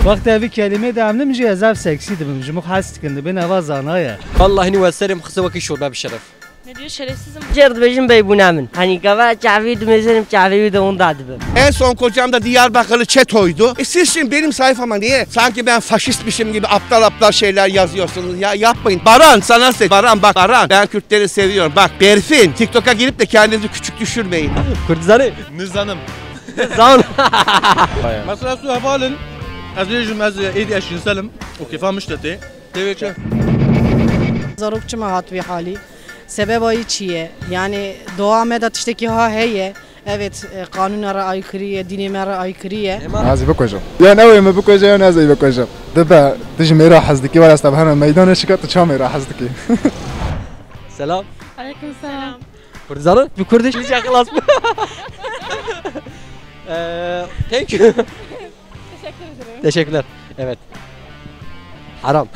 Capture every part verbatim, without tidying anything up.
Wextê vî kelîmê de em nim jî ez ev seksî dibim. Ji min hez dikin, dibên eva zana ye. Vallahi nî we serê min xise wekî şorbe bi şeref. Ne diyor şerefsizim? Cêr dibêjin beybûne min. Henî gava çavî dimêzenim, çavî wî de hunda dibim. En son kocam da Diyarbakırlı çetoydu. E, siz şimdi benim sayfama niye sanki ben faşistmişim gibi aptal aptal şeyler yazıyorsunuz? Ya yapmayın. Baran, sana se- Baran, bak Baran. Ben Kürtleri seviyorum. Bak Berfin, TikTok'a girip de kendinizi küçük düşürmeyin. Kurdizanî? Nizanim. Zan. Mesela tu hevalin, ez bêjim ez êdî eşînselim û kêfa min ji te tê. Tê wê çi? Zarok çima hat vî halî? Sebeba yî çi ye? Yani doğa me de tiştekî ha heye. Evet, e, qanûna re aykırî ye, dînê me re aykırî ye. Ema Ez ê bikujim. Yan ew ê min bikuje, yan ez ê bikujim. Dibe, tu ji mêra hez dikî, were ez te bihênim meydanê şika, tu çawa mêra hez dikî? Selam. Aleyküm selam. Kurdizanî? Bi Kurdiş? Lîca xilas bû. Eee, thank you. Teşekkür ederim. Teşekkürler. Evet. Haram.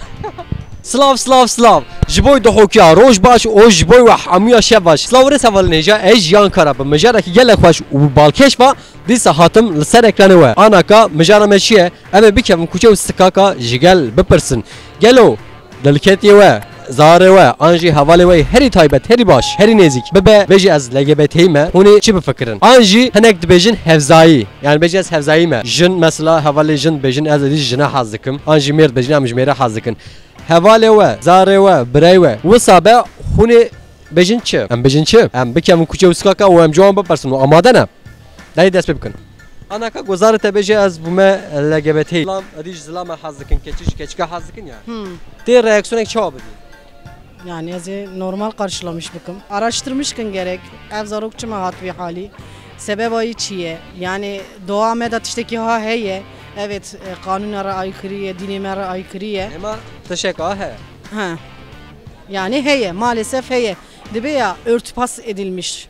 Slav, slav, slav. Ji bo dohokiya roj baş û ji bo we hemûya şev baş. Slav rê seval nêja, ez Jiyan Kara bim. Mijarekî gelek xweş û balkêş va, dîsa hatim li ser ekranê we. Anaka mijara me çi ye? Em ê bikevin kuçe û sikaka ji gel bipirsin. Gelo dilketiyê we, zarê we, an jî hevalê we herî taybet, herî baş, herî nêzîk bibe, bêjî ez L G B T'yî me, hûn ê çi bifikirin? An jî hinek dibêjin hevzayî, yani bêjî ez hevzayî me. Jin mesela hevalê jin dibêjin ez êdî ji jine hez dikim. An jî mêr dibêjin em ji mêre hez dikin. Hevalê we, zarê we, birayê we, wisa be hûn ê bêjin çi? Em bêjin çi? Em bikevin kuçe û sikaka û em ji wan bipirsin û amade ne? Dayê dest pê bikin. Anaka gozarê te bêje ez bûme L G B T. Zilam, êdî ji zilama hez dikin, keçî ji keçika hez dikin ya. Hmm. Tê reaksiyonek çawa bidî? Yani ez ê normal karşılamış bikim. Araştırmış kin gerek. Ev zarok çima hat vî halî? Sebeba yî çi ye? Yani doğa me de tiştekî ha heye. Evet, e, qanûna re aykırî ye, dînê me re aykırî ye. Ema tişek a he. Ha. Yani heye, maalesef heye. Dibe ya örtbas edilmiş.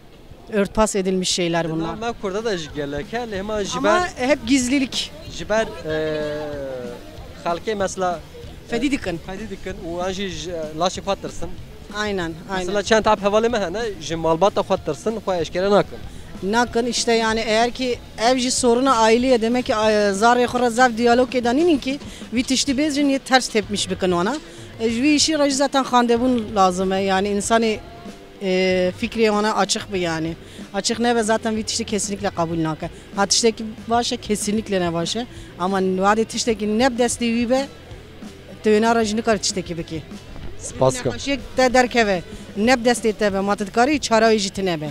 Örtbas edilmiş şeyler bunlar. Li nav me Kurda da jî gelek e, lê hema ji ber, ama hep gizlilik. Ji ber, e, xelkê mesela, e, fedî dikin. Fedî dikin û an jî ji, e, laşê xwe tirsin. Aynen, aynen. Mesela çend tap hevalê me hene, ji malbata xwe tirsin, xwe eşkere nakin. Nakin işte yani eğer ki ev jî soruna ailî ye, demek ki, e, zarê xwe re zaf diyalogê de nînin ki vî tiştî bêjin yê ters tepmiş bikin wana. E, ji vî işî re jî zaten xandebûn lazim e, yani insanê e, fikrê wana açık be yani. Açık nebe zaten vî tiştî kesinlikle kabul nake. Ha tiştekî baş e, kesinlikle ne baş e. Ama wadê tiştekî ne bi destê wî be, tu wêna re jî nikare tiştekî bikî. Spas kim. Nexweşiyek te derkeve, ne bi destê te be, ma tu dikarî çara wî jî tune be.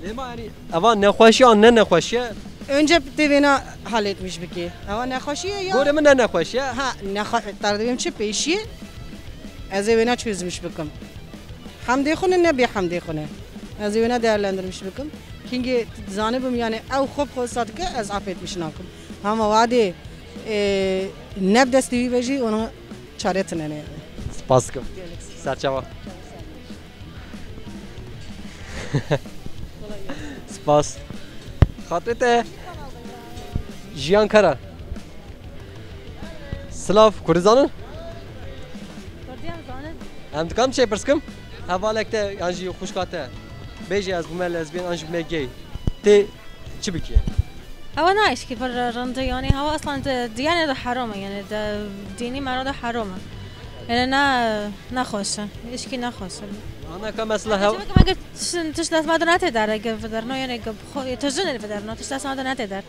Lê ma yani eva nexweşiya ne nexweşiye? Önce tê wêna halletmiş bikî. Eva nexweşiye ya. Gorê min ne nexweşiye. Ha, nexwe-, tardivêm çi pêşiye? Ez ê wêna çözmüş bikim. Hemdê xwe ne, ne bê hemdê xwe ne. Ez ê wêna değerlendirmiş bikim. Kingê zanibim yani ew xwe bi xwe wisa dike, ez afetmiş nakim. Hema wadê, e, ne bi destê wî ve jî ona çare tine ne yani. Spas dikim. Serçava. Spas. Xatirê te. Jiyan Kara. Silav, Kurdizanin? Kurdiyan zanin. Em dikarim çi pirs kim? Hevalek te, yan jî xwişka te. Bêjî ez bûme lezbiyen, an jî bûme gay. Tê çi bikî? Ewa ne işkî pir rind e, yani ewa aslan di-, diyane de heram e, yani di-, dînî me re de heram e. Yani ne, ne xweş e. Işkî ne xweş e. Anaka mesela hev- Çimkî me got, tişt, tişt dest me de netê der, ege viderno, yani ge xo-, tu jinê viderno, tişt dest me de netê der.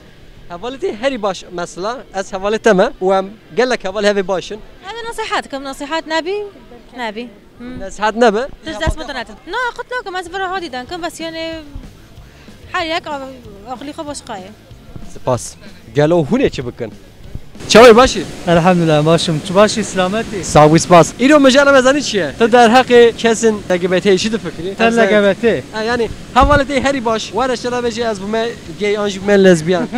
Hevalê te herî baş mesela, ez hevalê te me û em gelek heval hevê baş in. Ez nasihat kim, nasihat nebî, nebî. Hmm. Nesihat nebe? Tişt dest me de netin. Na, qut nakim, ez vira hadî denkim, bes yani her yek a-, aqlî xwe başqa ye. Spas. Gelo hûn ê çi bikin? Çawa yî, baş î? Elhamdülillah, başim. Tu baş î, selamet î? Sax bî, spas. Îro mijara me zanî çi ye? Tu derheqê kesên L G B T çi difikirî? Te L G B T. Ha, yani hevalê te herî baş. Were şera bêjî ez bûme gay an jî bûme lezbiyan.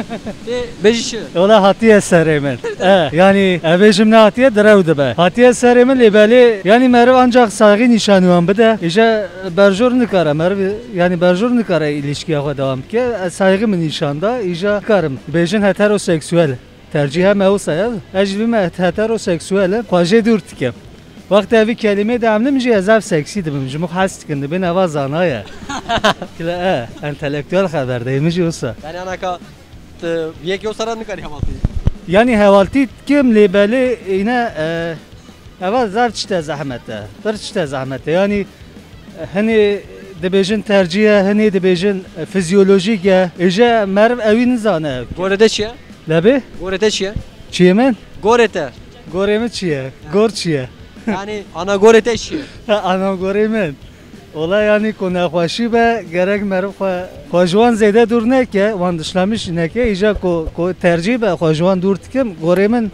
Tê bêjî çi? Wela hatiye serê min. E, yani, e, bêjim ne hatiye, direw dibe. Hatiye serê min lê belê, yani meriv ancak saygı nîşanî wan bide. Îja berjor nikare, meriv, yani berjor nikare îlîşkiya xwe dewam bike. Ez saygı min nîşan da, îja karim. Bêjin heteroseksüel. Tercîhê me wisa ye. Ez jî bime heteroseksüel im. Xwe jê dûr dikim. Wextê vî kelîmê de em nim jî ez ev seksî dibim. Ji min hez dikin, dibên eva zana ye. Kile e, entelektuel xeber de, min jî wisa. Yani anaka, tu yek yo sara nikarî hevaltî? Yanî hevaltî dikim lê belê îne, e, eva zaf tişte zehmet e. Pir tişte zehmet e. Yanî, e, hinê dibêjin tercîh e, hinê dibêjin, e, fizyolojîk e. Êje meriv ewî nizane. Gorê te çi ye? Lebê? Gorê te çi ye? Çiyê min? Gorê te. Gorê min çi ye? Gor çi ye? Yani ana gorê te çi ye? Ana gorê min. Ola yanî ku nexweşî be, gerek meriv xwe, xwe ji wan zêde dûr neke, wan dişlemîş neke, îja ku, ku tercîh be, xwe ji wan dûr dikim. Gorê min,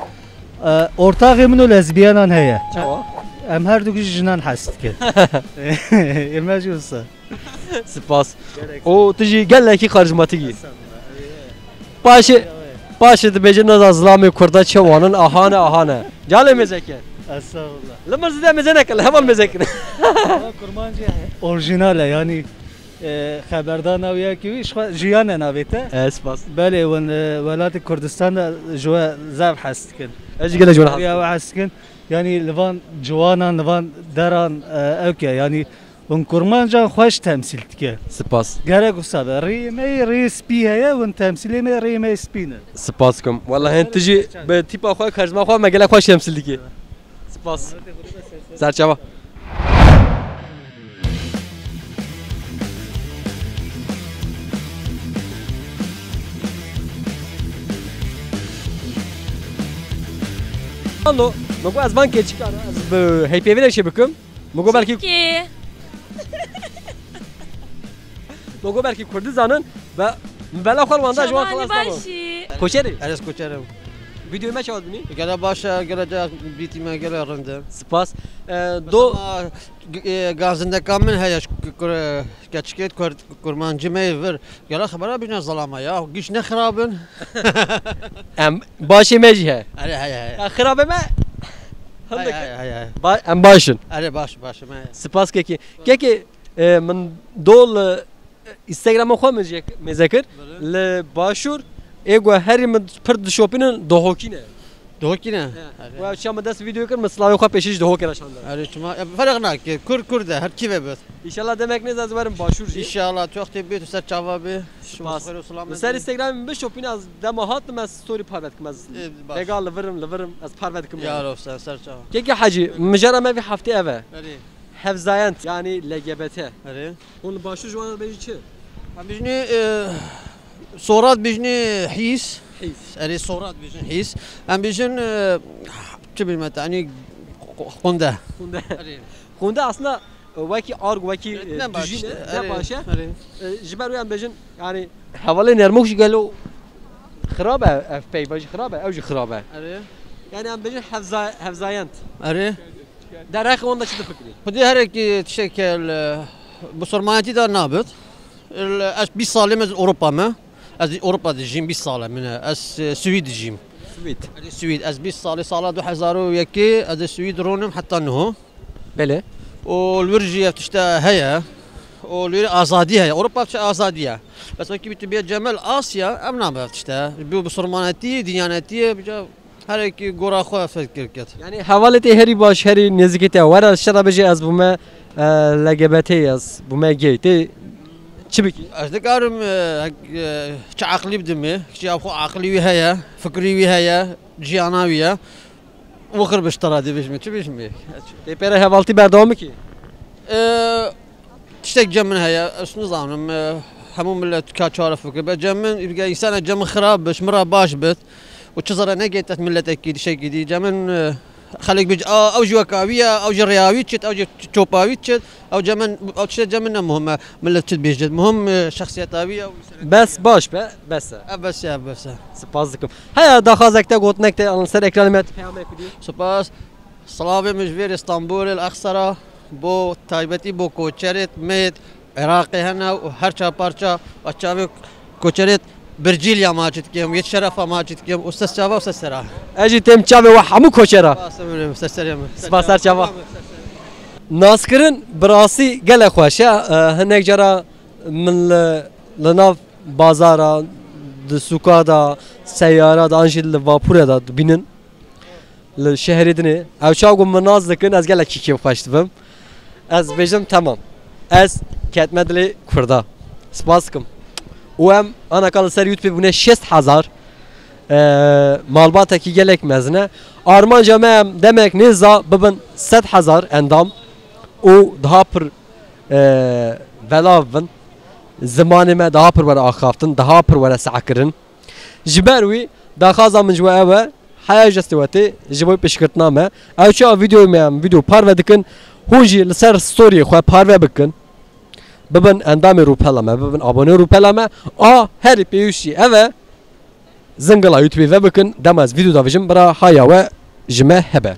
e, ortaxê min û lezbiyanan heye. Çawa? Em her du jî jinan hez dikin. Ê me jî wisa. Spas. Gerek. Û tu jî gelekî karizmatîk î. Paşê, paşê dibêje neza zilamê kurda çi wanin, ahane, ahane. Calê mêzeke. Estağfurullah. Li min zide mêze neke, li heval mêze kir. Ama kurmancî orjînal e, yanî, e, xeberdana wî yekî wî, ji xwe jiyan e navê te. E, spas. Belê, win, e, welatê Kurdistan de ji we zaf hez dikin. Ez jî gelek ji wan hez dikim. Riya we hez dikin. Yanî li van ciwanan, li van deran, e, ewke, yanî Hûn kurmancan xweş temsîl dike. Spas. Gerek wisa be. Rêyê me yê rêyê spî heye, hûn temsîlê me yê rêyê me yê spî ne. Spas dikim. Wela hên tu jî bi tîpa xwe, karizma xwe me gelek xweş temsîl dikî. Spas. Serçava. Alo, me got ez van keçik ara, ez bi heypêvî re şey bikim. Mogo belkî Ki. Mogo belkî Kurdî zanin ve bela xwe wanda ji wan Şaban xelas nabin. Başî. Koçerî? Erez koçerim. Videoyê me çawa dibînî? Gele baş e, gele ca bîtî me, gele rind e. Spas. E, do Ama, e, gazindeka min heye, ş-, k-, k-, keçikêt Kurd, kurmancî me yê vir. Gele xebera bîne zalama ya, giş ne xirab in. Em başê me jî he. Erê, heye, heye. Ya xirabê me. Heye, heye, heye, heye. Ba-, em baş in. Erê, baş, baş, me. Spas kekî. Kekî, e, min dol, e, Instagramê xwe min jê mêze kir. Belê. Li Başûr ê ku herî min pir dişopînin Dohokî ne. Dohokî ne? He. Erê. Ku ew çiya min dest vîdeo kir, min silavê xwe pêşî ji Dohokê re şandin. Erê, çima? E, ferq nake. Kurd, Kurd e. Her kî ve bit. Înşallah demek nêz ez werim Başûr jî. Înşallah. Tu wextê bê, tu ser çava bê. Spas. Xêr û selamet. Li ser bê. Instagramê min bişopîne, ez dema hatim, ez story parve dikim ez. E, baş. Dega li vir im, li vir im, ez parve dikim. Yaro, sen ser çava. Kekî Hecî, mijara me vî heftê ev e. Erê. Hevzayend, yanî L G B T. Erê. Hûn li Başûr ji wan re dibêjin çi? Em bijnê, e, Sora dibêjinê hîs. Hîs. Erê, Sora dibêjin hîs. Em bijin, e, çi bîme te, yanî xunde. Xunde. Erê. Xunde aslında, e, wekî arg, wekî, e, ne baş dijî işte, ne, ne erê, baş e. Erê. E, ji ber wê em bêjin, yanî hevalê Nermûk jî gelo xirab e, ev peyva jî xirab e, ew jî xirab e. Erê. Yanî em bêjin hevza-, hevzayend. Erê. Derheqê wan de çi difikirî? Xwedî herekî tiştekî li Musulmanetî de nabit. Ez bîst salê me Ewropa me. Ez Ewropa dijîm, bîst sal e min e. Ez, e, Swîd dijîm. Swîd. Ez Swîd. Ez bîst salê, sala du hezar û yekê ez ê Swîd ronim heta niho. Belê. Û li wir jî ev tişte heye. Û li wir azadî heye. Ewropa çi azadî ye. Bes wekî tu bê cemel Asya, ev nabe ev tişte. Bi Musulmanetî, diyanetî ye, bi ca- Herekî gora xwe fikir ket. Yanî hevalê te herî baş, herî nêzîkê te were şera bêje ez bûme, e, L G B T, ez bûme gay. Tê çi bikî? Ez dikarim, e, e, çi aqlî bidimê. Kişî ev xwe aqlî wî heye, fikrî wî heye, jiyana wî ye. Wexir bi ji te re dibêjimê, çi bêjimê? Tê pê re hevaltî berdewam bikî? E, Tiştek cem min heye, ez nizanim, e, hemû millet ka çare fikir be. Cem min, îbge însana cem min xirab be, ji min re baş bit. Û çi zere negêt ez milletekî, dişekî dî. Cem min, e, xelek bêje, "A, ew jî weka wî ye, ew jî rêya wî çit, ew jî çopa wî çit." Ew cem min, ew tiştek cem min ne muhim e, millet çi dibêjit. Muhim, e, şexsiyeta wî ye. Bes baş be, bes e. Ev bes e, ev bes e. Spas dikim. Heya daxwazek te, gotinek te, an ser ekranê me peyamek bidî. Spas. Silavê min ji vêrê Stenbolê li Exsera bo taybetî bo koçerêt me yêt Iraqê hene û her çar parça ve çavê koçerêt bircîliya maçî dikim, yêt şerefa maçî dikim û ses çava û ses sera. Ez jî têm çavê we hemû koçera. Spas, emrê min, ses serê min. Spas ser çava. Naskirin bi rastî gelek xweş e. E, hinek cara min li, li nav bazara, di sûka de, seyara de, an jî li vapûre de dibînin. Li şehrê dinê. Ew çawa ku min nas dikin, ez gelekî kêfxweş dibim. Ez bêjim, temam. Ez ketme dilê Kurda. Spas dikim. Û em anaka li ser YouTube bûne şêst hezar. Ee, malbatekî gelek mezin e. Armanca me em demek nêza bibin sed hezar endam û daha pir, ee, belav bin. Zimanê me daha pir were axaftin, daha pir were sehkirin. Ji ber wî daxwaza min ji we ew e, heya ji destê we tê, ji bo piştgirtina me. Ew çawa vîdeoyê me em vîdeo parve dikin, hûn jî li ser storyê xwe parve bikin. Bibin endamê rûpela me, bibin abonê rûpela me. A herî pêwîst jî ev e, zingila YouTubeê vebikin, dema ez vîdeo davêjim, bira haya we ji me hebe.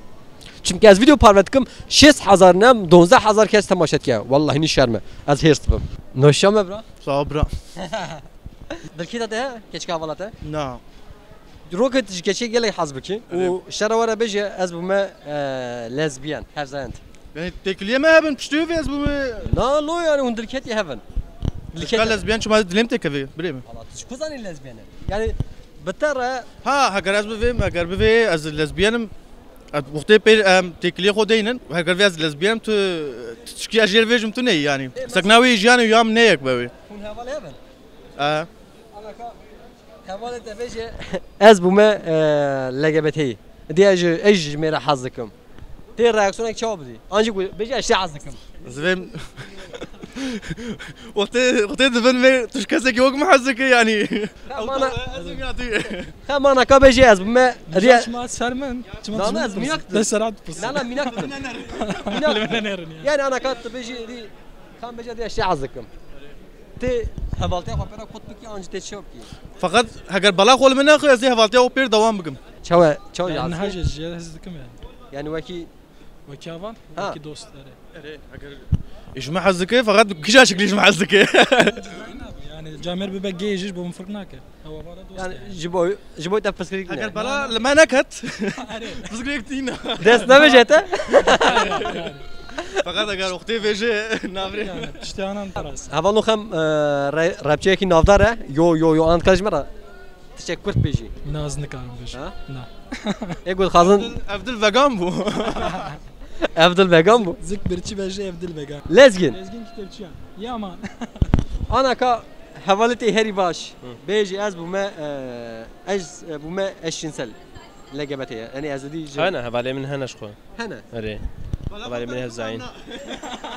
Çimkî ez vîdeo parve dikim, şêst hezar ne, duwazdeh hezar kes temaşe dike. Wellahî nî şerm e. Ez hêrs dibim. Noşa me bira. Sağ ol bira. Dilkî te he? Keçika hevala te? Na. Roket ji keçê gelek hez bikî. Û şera were bêje ez bûme, e, lezbiyen, her zayend. Yani têkiliyê me hebin, piştî wê ez bûme. Na lo yani hûn dilketî hevin. Dilketî lezbiyen çima dilêm têkevê, birê min. Valla tu ji ku zanî lezbiyen e? Yani bi te re. Ha, heger ez bivêm, heger bivê ez lezbiyenim. Ez wextê pê em têkiliyê xwe deynin, heger vê ez lezbiyenim, tu, tu çikiya jêr vêjim tu neyî yani. Sekna wî jiyan û yam ne yek be wê. Hûn heval hebin? E. Alaka, hevalê te bêje, ez bûme, e, L G B T'yî. Diye ji, ez ji mêre hez dikim. Tê reaksiyonek çawa bidî? Ancî ku bêje ez şê hez dikim. Zivêm. Wextê, wextê dibin vê tu ji kesekî wek min hez dike yani. Xemana. Ez ê ya tu. Xemana ka bêje ez bûme. Diye. Çima ser min? Çima. Dana ez miyak. Te serat pis. Na, na, minak. Minak. Li min nerin ya. Yani ana ka tu bêje di. Kan bêje diye şê hez dikim. Tê hevaltiya xwe pêra kot bikî, ancî tê çi bikî? Feqet heger bela xwe li min nexwe, ez ê hevaltiya xwe pêr dewam bikim. Çawe, çawe yani niha jî jê hez dikim yani. Yani wekî. Wekî avan, ha. Wekî dost, erê. Erê, heger ji me hez dike, feqet kîja şiklî ji me hez dike. Yani camêr bibe gê jî ji bo min firq nake. Ew avara dost yani. Ji bo, ji bo te pirsgirêk ne? Heger bela li me neket. Pirsgirêk tîna. Dest nebêje te? Feqet eger wextê vêje navrê. Yani, tiştê anan paras. Hevalno xem, e, re-, rapçiyekî navdar e. Yo, yo, yo, an dikar ji me re tiştek kurt bêjî. Na, ez nikarim bêjim. Ha? Na. Ê ku dixwazin. Evdil, Evdil vegan bû. Evdil vegan bû. Zik birçî bêjî Evdil vegan. Lezgin. Lezgin kitêbçiyan. Ya man. Ana ka hevalê te herî baş. Hı. Bêjî ez bûme, e, ez, e, bûme eşcinsel. L G B T ye. Yani ez dî ji. Hene, hevalê min hene ji xwe. Hene. Erê. Hevalê min hevzayîn.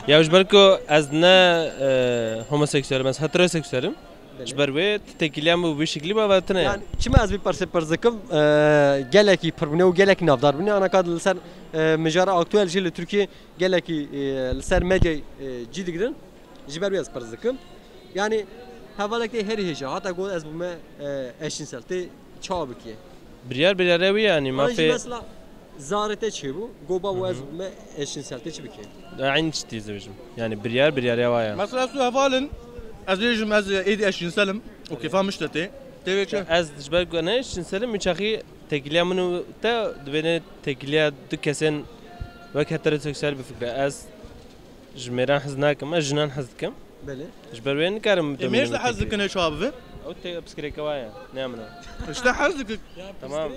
Ya ji ber ku ez ne, e, homoseksuelim, ez heteroseksuelim. Belê. Ji ber wê têkiliya min bi vî şiklî bavê tune ye. Yani çima ez vî pirsê pirs dikim, e, gelekî pirbûne û gelekî navdar bûne. Ana ka li ser, e, mijara aktuel jî li Tirkiyê gelekî, e, li ser medyayê, e, cî digirin. Ji ber wê ez pirs dikim. Yani hevalek tê herî hêja. Hata got ez bûme, e, eşcinsel. Tê çawa bikî? Biryar biryare wî yani. An jî mafê mesela zarê te çêbû. Got babo ez bûme eşcinsel. Tê çi bikî? Eyn tiştî ez dibêjim. Yani biryar biryare wa ya. Mesela ez û heval in. Ez dibêjim ez êdî eşcinsel im. Û kêfa min ji te tê. Tê wê çi? Ez ji ber ku ne eşcinsel im, wî çaxî têkiliya min û te dibêne têkiliya du kesên wek heteroseksuel bifikre. Ez ji mêran hez nakim, ez jinan hez dikim. Belê. Ji ber wê nikarim. Ê, mêr de hez dikin ê çawa bibe? Ew tê pirsgirêka wa ye, ne min e. Ji te hez dikin. Tamam.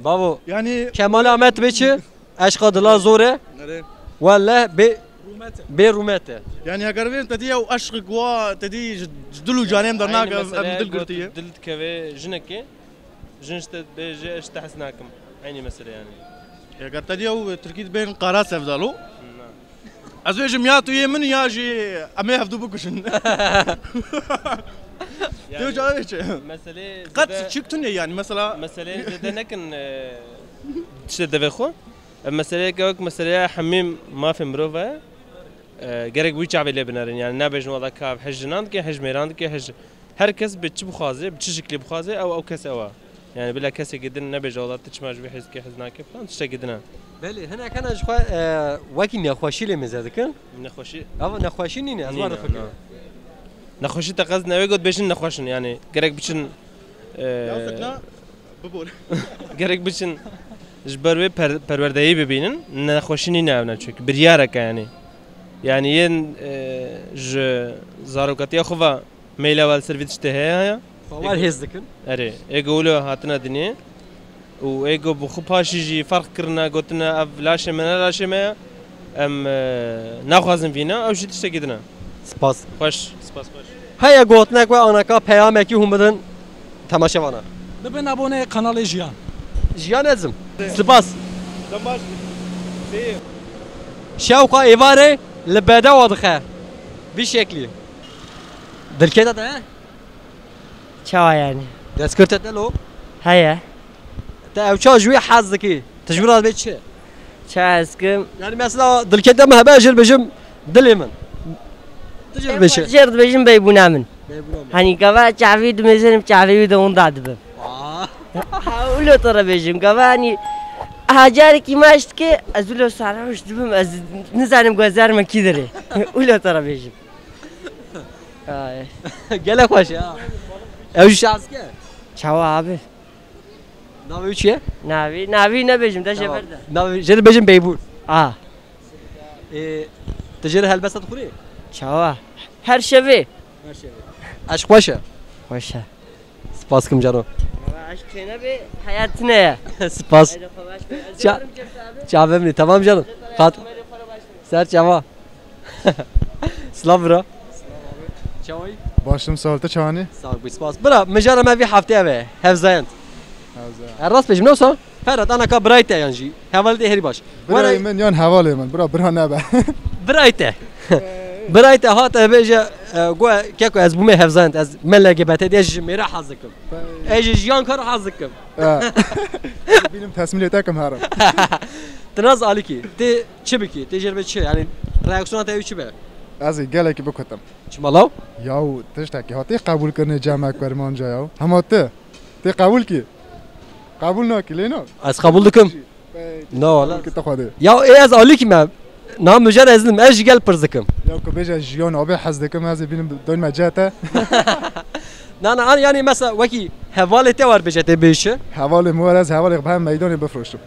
Bavo. Yani Kemal Ahmet bê çi? Eşqa dila zor e. Erê. Welle bê, bê rûmet e. Yani heger vê te dî ew eşqek wa, te dî ji, ji dil û canê em dernake, ev, ev dil girtiye. Dil dikeve jinekê. Jin ji te dibêje, ez ji te hez nakim. Eynî mesele yani. Eger te diya û tirkî dibên qara sevdalo. Na. Ez bêjim ya tu yê min ya jî em ê hevdu bikuşin. Yani, tu çawa çi? Mesele qet zede çik tune yani mesela. Mesele zede nekin, e, tiştê devê xwe. E, meseleyeke wek meseleya hemî mafê mirov e. E, gerek wî çavê lê binerin. Yani nabêjin wela ka ev hij jinan dike, hij mêran dike, hij Her kes bi çi bixwaze, bi çi şiklî bixwaze, ew, ew kes ew e. Yani bila kesekî din nebêje, wela tu çima ji vî hez dikî, hez nake falan, tiştekî din e. Belê, hinek hene ji xwe, e, wekî nexweşî lê mêze dikin. Nexweşî? Ev nexweşî nîne, ez wan difikirim. Nexweşî te qez newê got bêjin nexweş in, yani gerek biçin, e, Bibûn. Gerek biçin ji ber wê per-, perwerdeyî bibînin. Nexweşî nîne ev ne, çünkü biryareke yani. Yani yên, e, ji zarokatiya xwe ve meyla we li ser vî tiştê heye heye. Bawer hêz dikin. Erê, ê ku wilo hatine dinyê û ê ku bi xwe paşî jî ferq kirine, gotine ev laşê me ne laşê me ye. Em, e, naxwazin vîna, ew jî tiştekî din e. Spas. Xweş, spas, xweş. Heye gotinek we anaka peyamekî hûn bidin temaşevana. Bibin abone kanalê Jiyan. Jiyan ez im. Spas. Şewqa êvarê li bedewa dixe. Vî şeklî. Dilkê te de he? Çawa yani? Destgirtê te lo? Heye. Te ew çawa ji wî hez dikî? Tu ji wî re dibê çi? Çawa ez kim? Yani mesela dilkê te min hebe, ez jê re dibêjim dilê min. Tu jê re dibê çi? Jê re dibêjim beybûna min. Beybûna min. Hani gava çavî dimêzenim, çavî wî de winda dibim. Aa. Ha, wilo te re bêjim. Gava hani ha carekî maç dike, ez wilo sarhoş dibim, ez nizanim guhdarê min kî dirê. Wilo te re bêjim. Ay. Gelek xweş ya. Ew jî şazke. Çawa abi? Navê wî çi ye? Navî, navî nebêjim, de Tamam. Jêber de. Navê, jê re bêjin Beybûn. A. Ê, tu jê re helbesta dixwînî? Çawa? Her şevê. Her şevê. Eşq xweş e? Xweş e. Spas kim cano. Valla eşq têne be, heyat tine ye. Spas. Haydi xwe baş be. Ez Ça- diyorum Cem abi. Çavê min, tamam canım. Fat- Ser çava. Silav bira. Çawayî? Başım sağ ol, te çawanî? Sağ ol, spas. Bira, mijara me vî heftê ev e. Hevzayend. Hevzayend. E, rast bêjim, ne wisa? Ferhat, anaka birayê te yan jî. Hevalê te herî baş. Birayê Wala- min yan hevalê min, bira, bira nebe. Birayê te. Birayê te hate bêje, e, go, keko ez bûme hevzayend, ez me L G B T diye ji mêre hez dikim. Ez ji jiyan kar hez dikim. E. Bînim tesmîlê te kim herim. Tinaz Alikî, tê çi bikî? Tê jê re bê çi? Yani reaksiyona te ew çi be? Ez ê gelekî bikutim. Çima law? Yaw, tiştekî hatî qebûlkirinê Cem Ekber Manca yaw. Hema tu. Tê qebûl kî? Qebûl nakî, lê na? Ez qebûl dikim. Peki, Na, wala. Ki te xwedê. Ya, ê, ez Alikî me. Na, mijar ez nim. Ez ji gel pirz dikim. Ya, ku bêje jiyan abê hez dikim, ez ê bînim dönme cete. Na, na, an, yani mesela wekî hevalê te war bêje tê bêşi. Hevalê mi war ez hevalê bi hem meydanê bifroşim.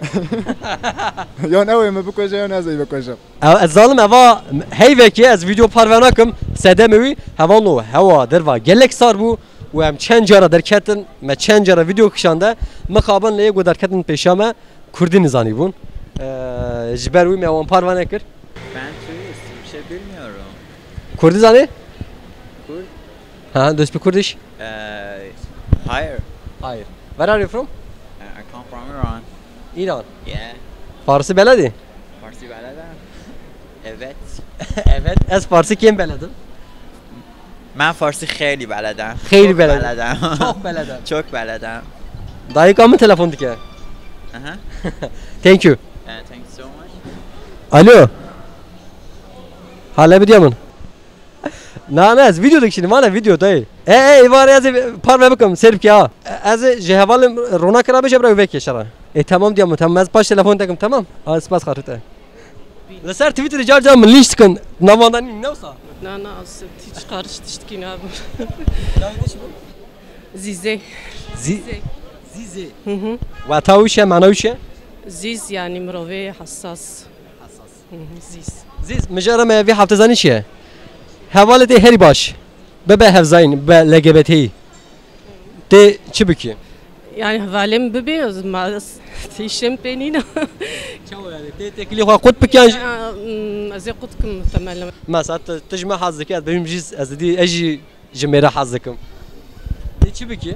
Yan ew ê mi bikuje, yan ez ê bikujim. Ev, ez zalim eva heyvekê ez video parve nakim, sedemê wî hevalno hewa derva gelek sar bû û em çend cara derketin, me çend cara video kişande, mixabin lê yê ku derketin pêşa me, kurdî nizanîbûn. Eee, ji ber wî me wan parve nekir. Ben turist, bir şey bilmiyorum. Kurdî zanî? Kurd? Ha, do you speak Kurdish? Ee, hayır. Hayır. Where are you from? Uh, I come from Iran. İran. Yeah. Farsî beledî? Farsî beled e? Evet. Evet. Ez Farsî kêm beledim? Ben Farsî xeylî beledim. Xeylî Çok beledim. Beledim. Çok beledim. Çok beledim. Dayika min telefon dike. Aha. Thank you. Uh, thank you so much. Alo. Hale bi diya min. Na, na, ez video dikişînim, vana video dayê. E, e, êvarê ez ê parve bikim, sêr bike ha. E, ez ê ji hevalê Ronakê re bêje bira wê vekê şera. E, tamam diya min, tamam, ez paş telefon tekim, tamam. Ha, spas xatir te. Li ser Twitterê car car min lîş dikin, navanda nîn, ne wisa? Na, na, ez hiç karış tiştkî nabim. Navê te çi bû? Zîzê. Zî-, Zîzê. Zîzê. Hı hı. Weta wî çi ye, mana wî çi ye? Zîz yani mirovê hessas. Hessas. Hı hı, zîz. Zîz, mijara me vî hefte zanî çi ye? Hevalê tê herî baş. Bibe hevzayîn, bibe L G B T'yî. Tê çi bikî? Yani hevalê min bibê, ez ma-, tişim pê nîna. Çawa yani? Tê têkilî xwe qut bikî yan jî? Ya, mm, ez ê qut kim muhtemelen. Mesela tu, tu ji me hez dikî, ez bibim jî, ez dî, ez jî ji mêre hez dikim. Tê çi bikî?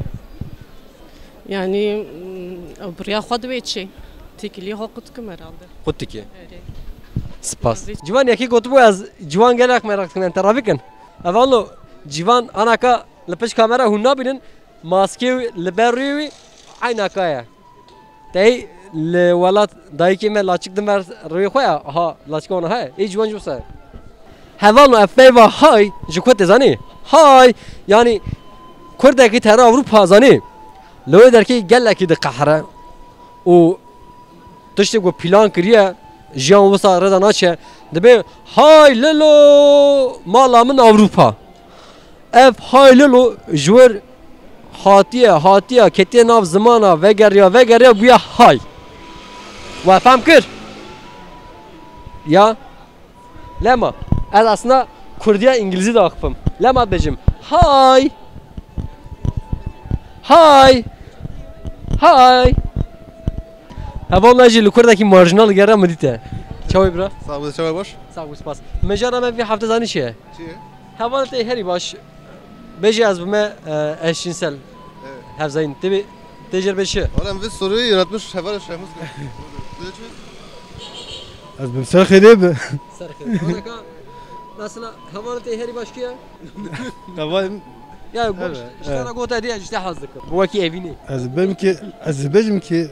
Yani, mm, ew bi riya xwe diwê çê. Têkilî xwe qut kim herhalde. Qut dikî. Erê. Spas. Tabii. Ciwan yekî gotibû ez ciwan gelek meraq dikim, em te rabikin. Ev anlo ciwan anaka li pişt kamera hûn nabînin, maskê wî li ber rûyê wî eynaka ye. Tey li welat dayikê me laçik din ver rûyê xwe ya, ha, laçika wana heye, ê ciwan jî wisa ye. Hevalno ev peyva hay ji ku tê zanî? Hay, yanî kurdekî tere Ewropa zanî? Li wê derkê gelekî diqehre û tiştê ku plan kiriye, jiyan wisa rêda naçe, dibê hay lilo mala min Ewropa. Ev hay lilo ji wir hatiye, hatiye, ketiye nav zimana, vegeriya, vegeriya bûye hay. We fem kir? Ya. Lema, ez aslında kurdiya îngilîzî de axifim. Lema dibêjim. Hay! Hay! Hay! Heval me jî li kurdekî marjinal gere min dîte. Çawa bira? Sağ ol, çawa baş? Sağ ol, spas. Mijara me vî hefte zanî çi ye? Çi ye? Heval te herî baş. Bêjî ez bime, e, eşcinsel. Evet. Hevzayîn. Tê bê Tê jêr bê çi? Oğlum, biz soruyu yönetmiş heval Şehmuz gibi. Böyle şey. Ez bim ser xêrê bi. Ser xêrê. Anaka, mesela, hevalê te herî baş kî ye? Heval. Ya, evet, işte evet. Sana gote diye işte hazırlık. Bu wekî evînî. Ez bim ki, ez bêjim ki,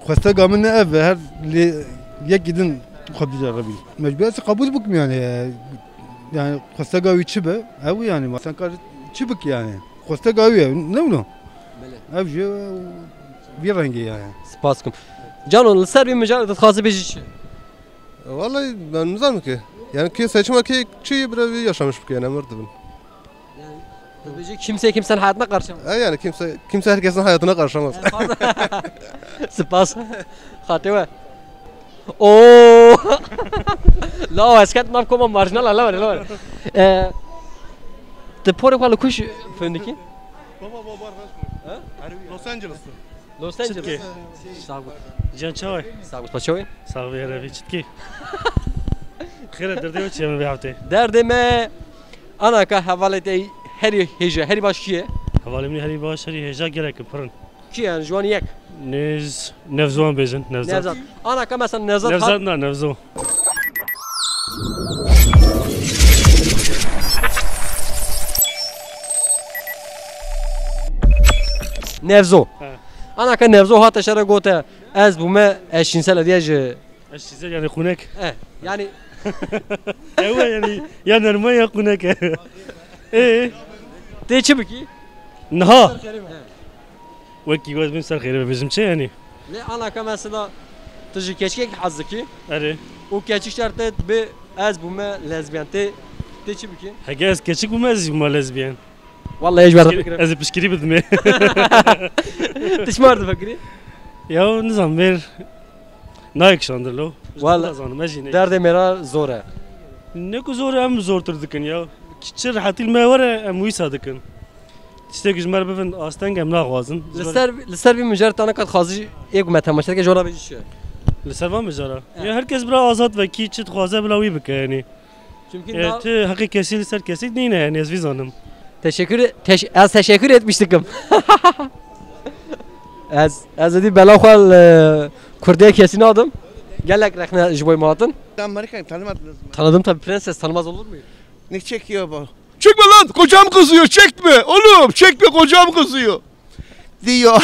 xwesteka min ne ev e, her lê yekî din xwe biceribî. Mecbur ez qebûl bikim yani. Yani xwesteka wî çi be, ew yani. Sen kar çi bik yani. Xwesteka wî ye, ne wilo? Belê. Ev jî vî rengê yani. Spas kim. Cano, li ser vî mijarê dixwazî bêjî çi? Vallahi ben nizanim ki. Yani ki seçim ki çi bire bir yaşamış bike yani, emir dibin. Yani, tu bêjî kimse kimsenin hayatına karışamaz. E yani kimse, kimse herkesin hayatına karışamaz. Yani fazla. Spas. Xatê we. Oo! La, ez ket nav koma marjinal, la were, la were. E, tu porê xwe li kuş fendikî? Baba, baba, arkadaş mı? Ha? Los Angeles'ta. Los Angeles. Çitki. Sağ ol. Can çawa? Sağ ol. Paşa wê? Sağ ol, herevî çitki. Xêre derdê we çi ye min vê heftê? Derdê me anaka hevalê te herî hêja, herî baş kî ye? Hevalê min herî baş, herî hêja gelek in, pir in. Kî yani, ji wan yek? Nêz, Nevzo wan bêjin, Nevzat. Nevzat. Anaka mesela Nevzat Nevzat hat- na, Nevzo. Nevzo. He. Anaka Nevzo hate şere gote, ez bûme eşînsel diye ji. Eşînsel yani qunek. E, yani. Ew e yani ya nerma ya qunek e. E. Tê çi bikî? Niha. He. Wekî wez bin ser xêrê be, bizim çi yani? Lê anaka mesela tu ji keçikek hez dikî? Erê. Û keçik şer te bi ez bûme lezbiyen. Tê, tê çi bikî? Hege ez keçik bûme, ez jî bûme lezbiyen. Vallahi ez ji we re fikrim. Ez ê piştgirî bidimê. Tu çima difikirî? Ya nizam ver. Nayek şandir lo. Vallahi zanim, ez jî ne. Derdê mêra zor e. Ne ku zor e, em zortir dikin ya. Çi rehetî li me were, em wîsa dikin. Tiştek ji me re bibin asteng, em naxwazin. Li ser, li ser vî mijarê te anaka dixwazî ê ku me temaşe dike, ji wan re bêjî çi? Li ser van mijara. Evet. Ya her kes bira azad ve kî çi dixwaze bila wî bike yani. Çünkü e, na- tu heqê kesî li ser kesî nîne yani, ez vî zanim. Teşekkür, teş-, ez teşekkür etmiş dikim. Ez, ez êdî bela xwe li kurdê kesî nadim. Gelek rexne ji bo me hatin. Ben Amerika'yım, tanımadınız mı? Tanıdım tabii prenses, tanımaz olur muyum? Ne çekiyor bu? Çekme lan, kocam kızıyor, çekme. Oğlum, çekme, kocam kızıyor. Diyor.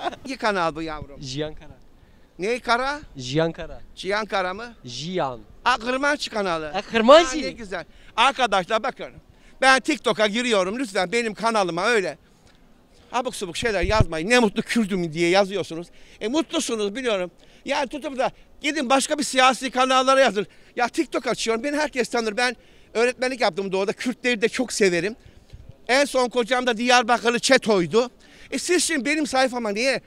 Hangi kanal bu yavrum? Jiyan Kara. Ne Kara? Jiyan Kara. Cihan Kara mı? Jiyan. Aa, Kırmançı kanalı. E, Kırmançı. Ha, ne güzel. Arkadaşlar bakın. Ben TikTok'a giriyorum. Lütfen benim kanalıma öyle abuk subuk şeyler yazmayın. Ne mutlu Kürdüm diye yazıyorsunuz. E, mutlusunuz biliyorum. Yani tutup da gidin başka bir siyasi kanallara yazın. Ya TikTok açıyorum. Beni herkes tanır. Ben öğretmenlik yaptım doğuda. Kürtleri de çok severim. En son kocam da Diyarbakırlı Çeto'ydu. E, siz şimdi benim sayfama niye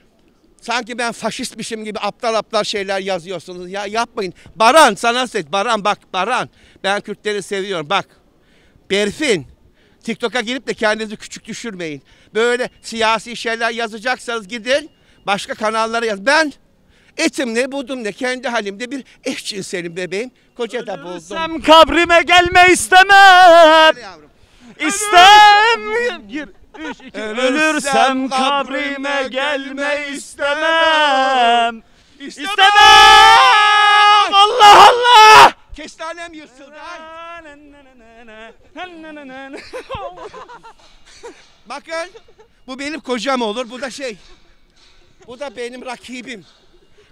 sanki ben faşistmişim gibi aptal aptal şeyler yazıyorsunuz? Ya yapmayın. Baran, sana seç. Baran, bak, Baran. Ben Kürtleri seviyorum. Bak. Berfin. TikTok'a girip de kendinizi küçük düşürmeyin. Böyle siyasi şeyler yazacaksanız gidin başka kanallara yaz. Ben etim ne, budum ne, kendi halimde bir eşcinselim bebeğim. Koca da buldum. Ölürsem kabrime gelme istemem. Söyle yavrum. İstem-, gir. Üç, iki. Ölürsem kabrime gelme istemem. İstemem. Allah Allah. Kestanem yırtıldı. Ay. Bakın, bu benim kocam olur, bu da şey. Bu da benim rakibim.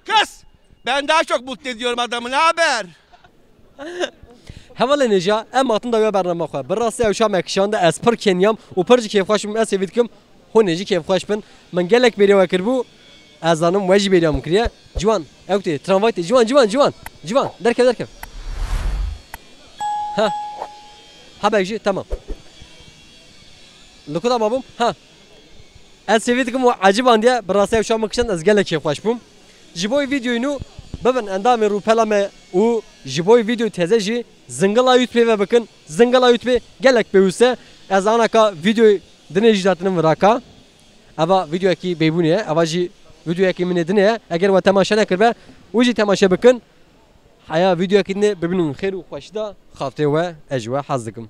Kız, ben daha çok mutlu ediyorum adamı. Ne haber? Hevalên hêja, em hatin dawiya bernama xwe. Bi rastî ew şa me kişande, ez pir kêniyam û pir jî kêfxweş bûm. Ez hêvî dikim hûn ê jî kêfxweş bin. Min gelek bêriya we kiribû. Ez zanim we jî bêriya min kiriye. Ciwan, ew tê, tramvay tê. Ciwan, Ciwan, Ciwan. Ciwan, derkev, derkev. Ha. Hebek jî, tamam. Li ku da mabûm? Ha. Ez hêvî dikim we ecibandiye, bi rastî ew şa min kişand, ez gelek kêfxweş bûm. Ji bo vîdeoyê nû bibin endamê rûpela me û ji bo vîdeoyê teze jî zingila YouTube ve bikin. Zingila YouTube gelek pêwîst e. Ez anaka vîdeoyê dinê jî datinim viraka. Eva vîdeoyekî bêbûnê ye. Eva jî vîdeoyekî min ê dinê ye. Eger we temaşe nekiribe, wî jî temaşe bikin. Heya vîdeoyekî dinê bibînin xêr û xweşî de xatirê we ez ji we hez dikim.